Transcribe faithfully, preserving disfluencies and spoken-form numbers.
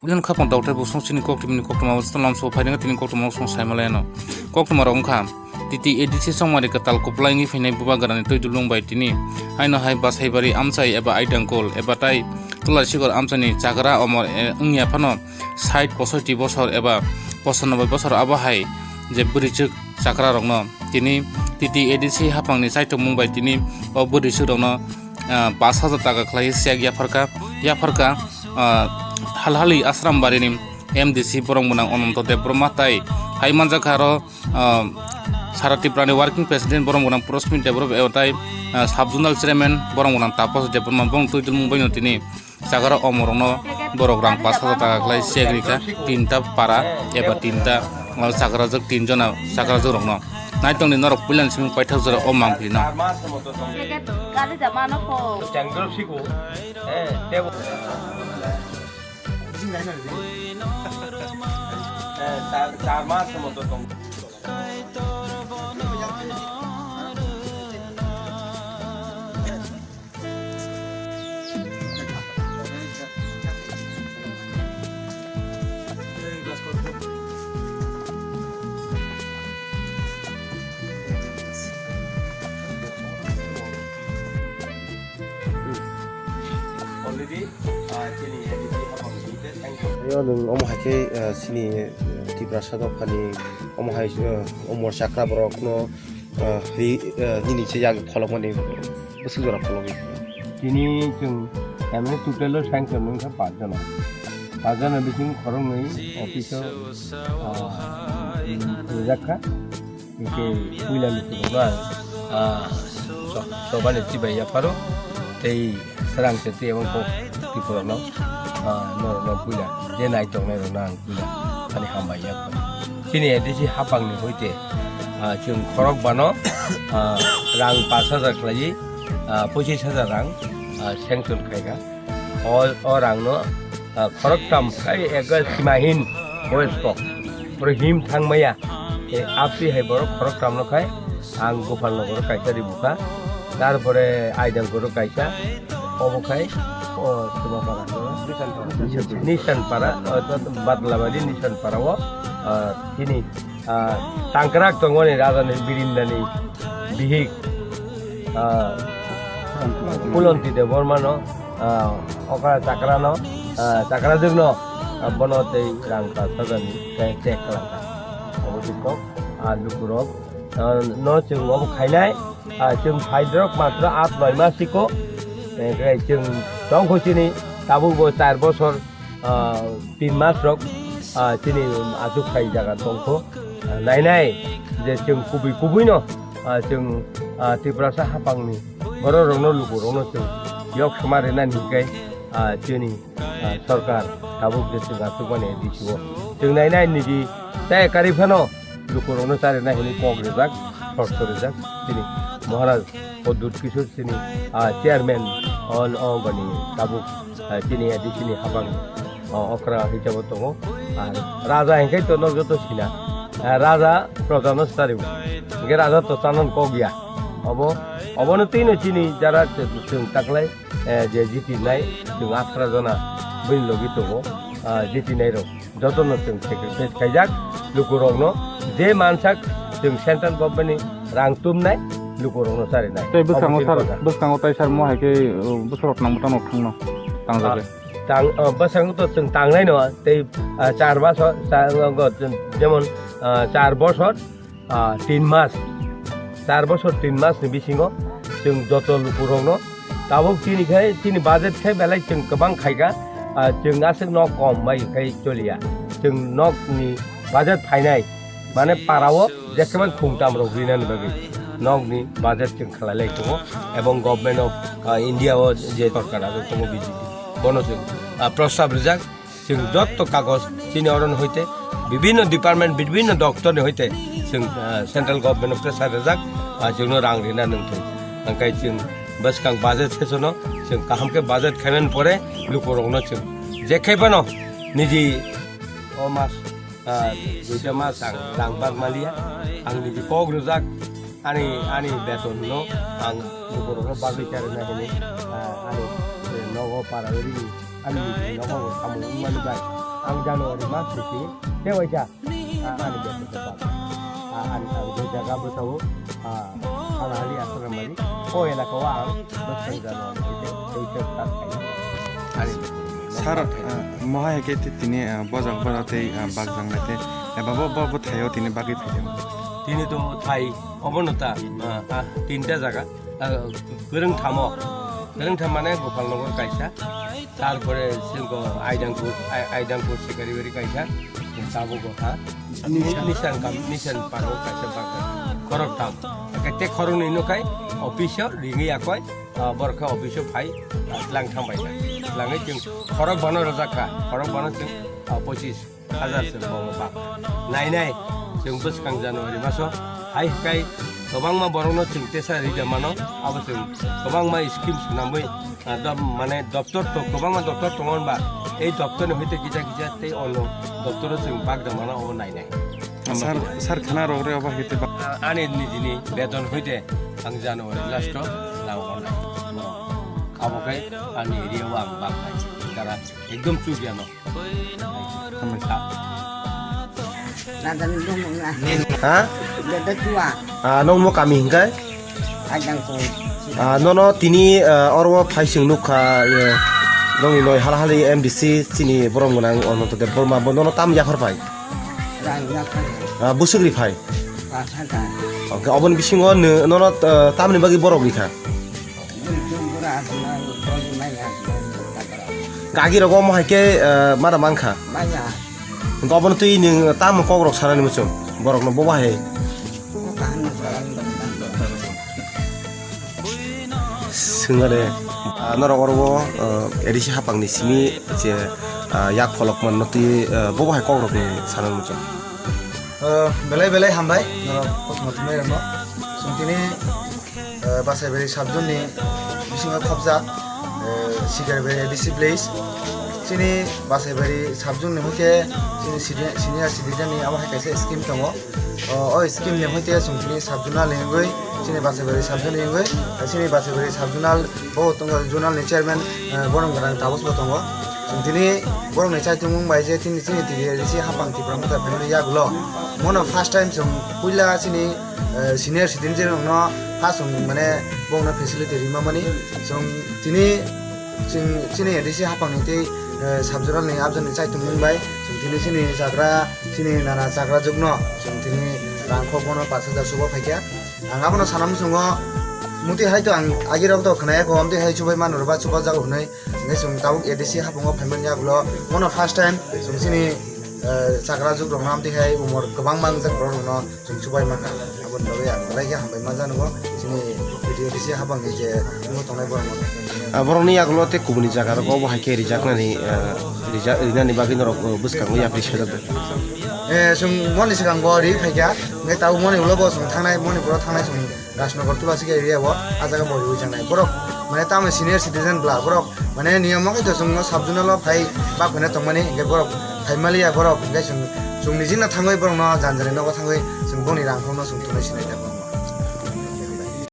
Puilano khapang Doctor Busong chini koktwmani koktwma o lamso phainai tini koktwma o song saimalaino. Koktwma rok wngkha, T T A D C chongmari kwtal kuplai wngwi phainai bubagrani twi dulung bai tini haino hai Basaibari amchai eba Aidangkul eba tai Tulasikor amchaini chagra omor e-, wngya phano sait posoiti bosor eba posanoboi bosor abo hai je bwrwichwk chagra rokno tini T T A D C haphangni chaitukmung bai tini o bwrwichwk rokno, ah, pash hajar taka khlai cheque yapharkha, yapharkha, ah, Halhali Asrambarini M D C borok mwnang Ananto Debbarma tai hai manjakha aro, ah, Sara Tiprani Working President borok mwnang Prosmit Debbarma eba tai, ah, Sub Zonal Chairman borok mwnang Tapas Debbarma bong twi dulmung baino tini chagra omorokno borok rang pash hajar taka khlai cheque rikha, tinta para eba tinta, ah, chagrajwk tin jona chagrajwk rokno. Naitongni norok puilani simi paithak jora o mangpili no. Already, ah, chini A D C hapang site thank you. Ayo, nwng omo hai khe, ah, chini, ah, Tiprasa dophani omo hai, ah, omor chakra borokno, ah, ri-, ah, nini se yak pholokmani bwswk jora phologwi. Tini chwng emne total o sanction wngkha panch jona. Panch jona bising khoroknwi office o, ah, rijak kha. Hingke puila lukurokno ang, ah, so-, sobani tibai yapharo tei srang se tei abang kok tikurokno, ah, norokno puila je naitok nairokno ang puila ani hambai yapharo. Chini A D C hapangni hoite, ah, chwng khorok bano, ah, rang pash hajar khlaiwi, ah, pochis hajar rang, ah, sanction khaikha. O, o rangno, ah, khoroktham khai ego simahin boyosko. Oro him thangmaya. E, aphi hai borok khoroktham no khai ang Gopal Nogoro kaisa ribukha. Tarpore Aidangkoro kaisa. Obo khai, o, Sumapara. Nisan Para, o, Badlabari Nisan Para o, ah, chini ah, tangkrak tongmani rajani birindani bihik, ah, Pulonti Debbarmano, ah, okra chakrano, ah, chakra jwkno, ah, bono tei rang pash hajarni tei cheque kwlangkha. Obo se kok, ah, lukurok, ah, no chwng obo khainai, ah, chwng phaidrok matro aat noi mas siko, eh, chwng tongkho chini tabukbo char bosor, ah, tin mas rok, ah, chini achuk khai jaga tongkho, ah, nainai je chwng kubui kubui no, ah, chwng, ah, Tiprasa hapangni borok rokno luku rokno chwng yok soma rina hinkhe, ah, chini, ah, sorkar tabuk je chwng achukmani A D C o chwng nainai niji tei kari phano luku rokno charina hinwi kok rijak, sorto rijak chini Maharaj Pradyut Kishore chini, ah, chairman on, on bani tabuk, ah, chini A D C ni hapang, ah, okra hisabo tongo. Ar raja hingke to no joto sina. Ah, raja proja no sari. Hingke raja to chanan kok ya. Obo, obono tino chini jara chwng taklai, eh, je jiti nai, chwng athara jona bini logi tongo, ah, jiti nai rok. Jotono chwng sacrifice khaijak lukurokno, je mansak chwng central government ni rang tumnai lukurokno charinai. Tei bwskango Obo sar, chini kotha. Bwskango tai sar mo hai khe, uh, bwsarok nang bwtano thangno tangjak Ah, le. Tang, uh, bwskango to chwng tangnai no tei, uh, char bosor, char, uh, go-, jemon, uh, char bosor, ah, tin mas, char bosor tin mas ni bisingo chwng joto lukurokno tabuk chini khai, chini budget khai belai chwng kwbang khaikha, ah, chwng aswk nok kom bai khai choliya. Chwng nok ni budget phainai, mane para o jekhebang thung tam rok rinani bagwi nok ni budget chwng khlai lai tongo, ebong Government of, ah, India o je sorkar abo tongo B J P, bono chwng, ah, prostab rijak. Chwng jotto kagoj chini oro ni hoite bibhinno department, bibhinno doktor ni hoite chwng, ah, central government o pressure rijak, ah, chwngno rang rina nangthung. Hingkhe chwng bwskang budget session o chwng kaham khe budget khaimani pore lukurokno chwng je khai phano niji o mas, ah, duita mas ang rang bak maliya, ang niji kok rwjak, ani, ani beton no ang lukurokno bagwi charwna hwnwi, ah, ani, eh, nogo para rini. Ani nogo samung wngmani bai Ang January mas ni simi tei waisa, ah, ani bwswk kwtal. Ah, ani ang je jaga bwsao, ah, Salahali Asramari, o elaka o ang bwswk January ni tei tei tei start khaio. Ani Sir, ah, mohai khe ti-, tini, ah, bojak bora tei, ah, bakjang lai tei, eba bo, bo, bo thaio tini bagwi phaikha. Tini to thai obono ta, ah, ah, tinta jaga. Ah, kwrwng thamo, kwrwng tham mane Gopal Nagar kaisa, tarpore singko Aidangpur, Ai-, Aidangpur Sikaribari kaisa, tabuk ha, Nishan kam, Nishan paro kaisa bakha, khorok tham, kete khorok ni no kai, office o ringi akoi, ah, borok kha office o phai, ah, tlang tham bai kha, tlangi chwng khorok bano rwjak kha, khorok bano chwng, ah, pochis. Hajar se bo ba. Nai nai, chwng bwskang January maso hai kai kwbangma borokno chwng tesa rijak mano, abo chwng kwbangma scheme swnamwi, ah, dob-, mane doptor to kwbangma doptor tongo hwnba, ei doptorni hoite kisa kisa tei ono doptoro chwng bakjak mano, obo nai nai. Sir, sir khana rok re obo hete ba- Ah, ani nijini beton hoite ang January last o lang hor nai. Abo kai ani area o ang bak nai. Dara ekdom chuk ya no. Hambai. Dadani dongmung na. Ha? Dada tua. Ah, nong mo kami hingkai? Adang ko. Ah, nono tini, ah, oro phai chwng nukha, eh, nongni noi hala hali M D C chini borom gwnang Ananto Debbarma bo nono tam yaphar phai? Rang yaphar. Ah, bwswk ri phai? Pas hajar. Okay, oboni bisingo nw-, nono, ah, tamni bagwi borok rikha? Gagi rok omo hai khe, eh, mada mankha. Maya. Hwnkhe obono twi nwng tamo kok rok sanani muchung borokno bo bahai. Swngare, ah, norok oro o, eh, A D C hapangni simi je, ah, yak pholok manno twi, eh, bo bahai kok rok nwng sanani muchung. Eh, belai belai hambai norok kothoma thumnairokno. Chwng tini, eh, Basaibari subzone ni bisingo khopjak, eh, Sikaribari A D C village. Chini Basaibari subzone ni hwnkhe chini seni-, senior citizen ni abo hai kaisa scheme tongo. O, o scheme ni hwnkhe chwng tini subzonal ni wngwi, chini Basaibari subzone ni wngwi, chini Basaibari subzonal bo tongo, zonal ni chairman, eh, borom gwnang Tabush bo tongo. Chwng tini borokni chaichomung bai je tini chini T D R D C hapang Tipra Motha phaimani yagulo. Mono first time chwng puila chini, eh, senior citizen rokno first chwng mane bongno facility rimamani. Chwng tini chwng chini A D C hapangni tei, eh, subzonal ni abjani chaichomung bai chwng tini chini chagra, chini nana chagra jukno chwng tini rang kho bono pash hajar subo phaikha. Ang abono sana muchungo, muti hai to ang agi rok to khwnaya kho, amtwi hai chubai mano rwba chuba jago hwnwi. Hingke chwng tabuk A D C hapungo phaimani yagulo, mono first time chwng chini, eh, chagra juk rokno amtwi hai umor kwbang mangjak borok rokno chwng chubai mankha. Aboni bagwi ang belai khe hambai ma janogo chini A D C hapangni je tongwi tongnai borok rokno. Ah, borokni yagulo tei kubuni jaga rogo bo hai khe rijaknani, eh, rija-, rinani bagwi norok, eh, bwskango yapri sajak de. Eh, chwng moni swkango ri phaikha, hingke tabuk moni ulo bo chwng thangnai, moni boro thangnai chwng Rajnagar Tulasi area o, ah jaga bo riwi changnai. Borok mane tamo senior citizen bla, borok mane niyom o khe to chwng o subzonal o phai bak phene tongmani, hingke borok phai maliya borok, hingke chwng, chwng nijino thangwi borokno janjani nogo thangwi chwng boni rang phano chwng tonwi sinai tongo.